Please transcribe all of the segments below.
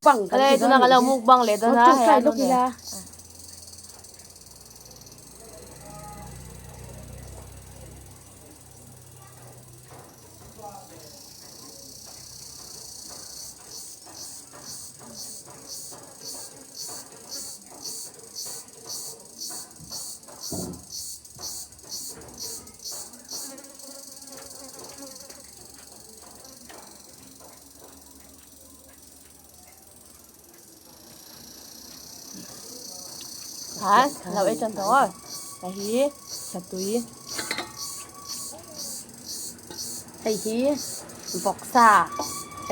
Mukbang kan ti dawn anih hi. Mukbang leh dawn a hei anu nen. Ha lo ei tan tawh a hei hi satui hei hi vawksa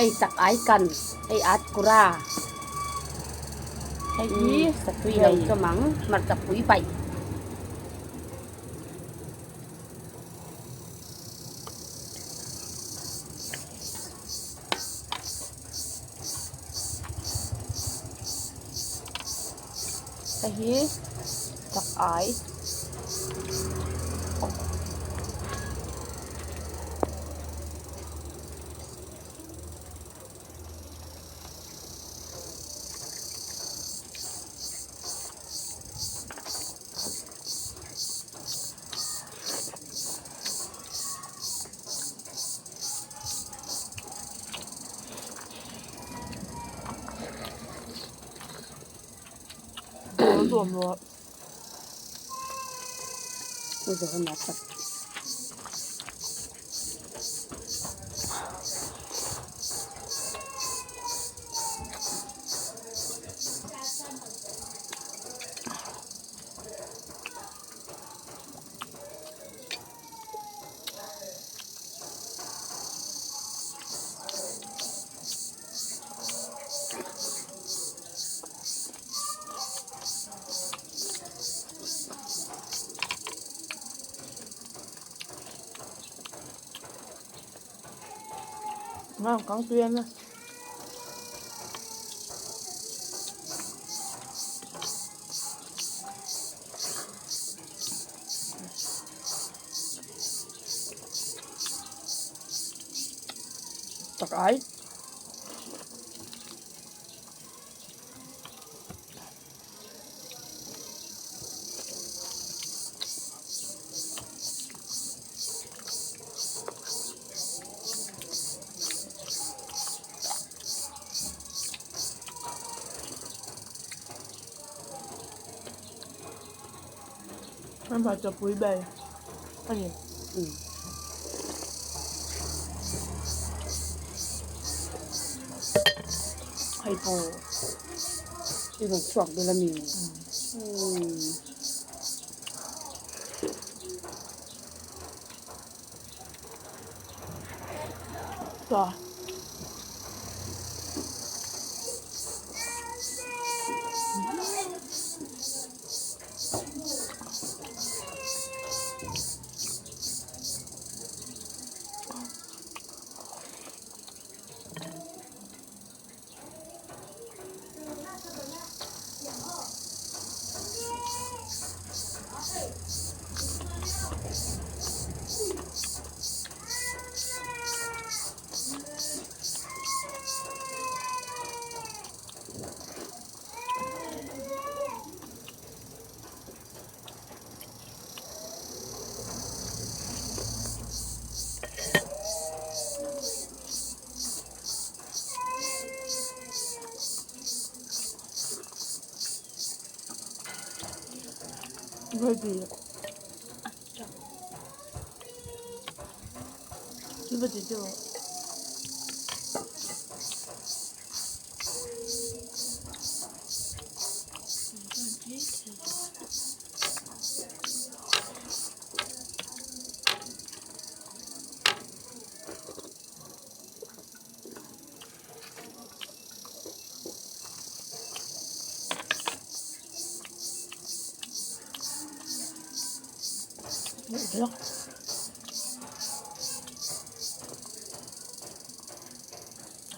hei chak ai kan hei at kura hei hi satui lo chawm ang hmarcha pui bai. Hei hi chak ai. Kang tui em a. Chak ai. Hmarcha pui ber a ni. Hei pawh i rawn chhuak dawn a mi? Tah.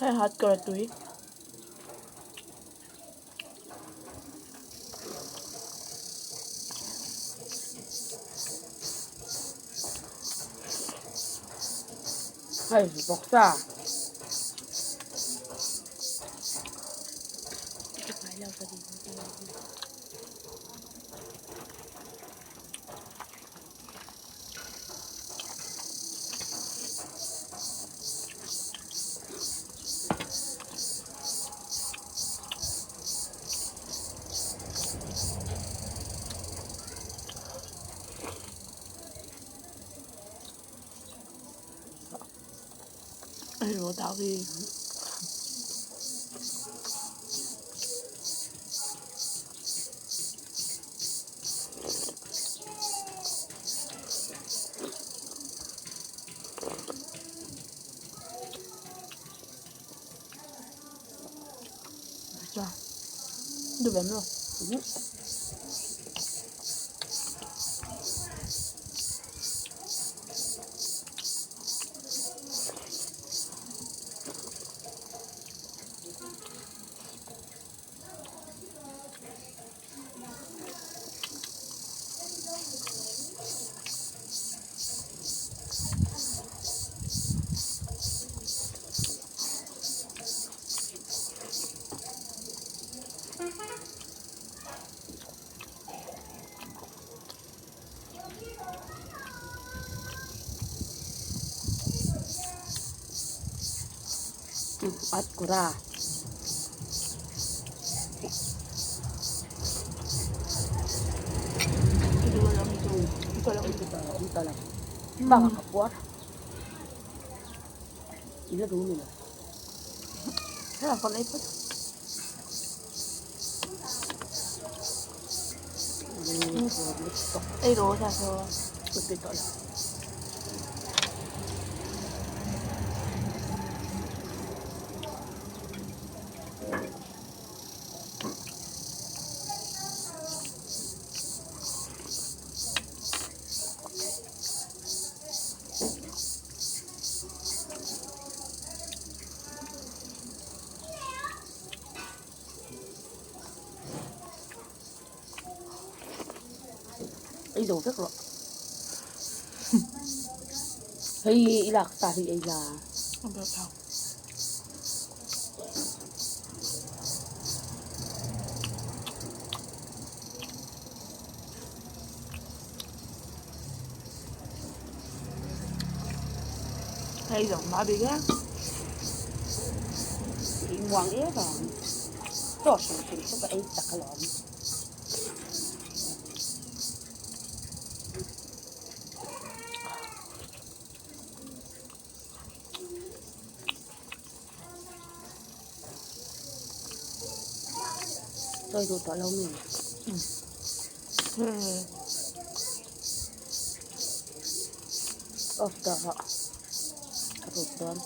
Hei hat kawr a tui. Hei vawksa. Ei rawh dah hi. Duh em lo. At kura. Bang ka puar. Ila duh mi lo. Hela kan ei phawt. Ei rawh sa saw. Tui tawh lo. Ei zo vek rawh. Hei i lak ta hi ei la. Hei zawng mah bik e. I muang em vang. Chaw hrim hrim chu ka ei chak alawm. Chawi duh tawh lo mi? Off tawh rawh. A rut dawn.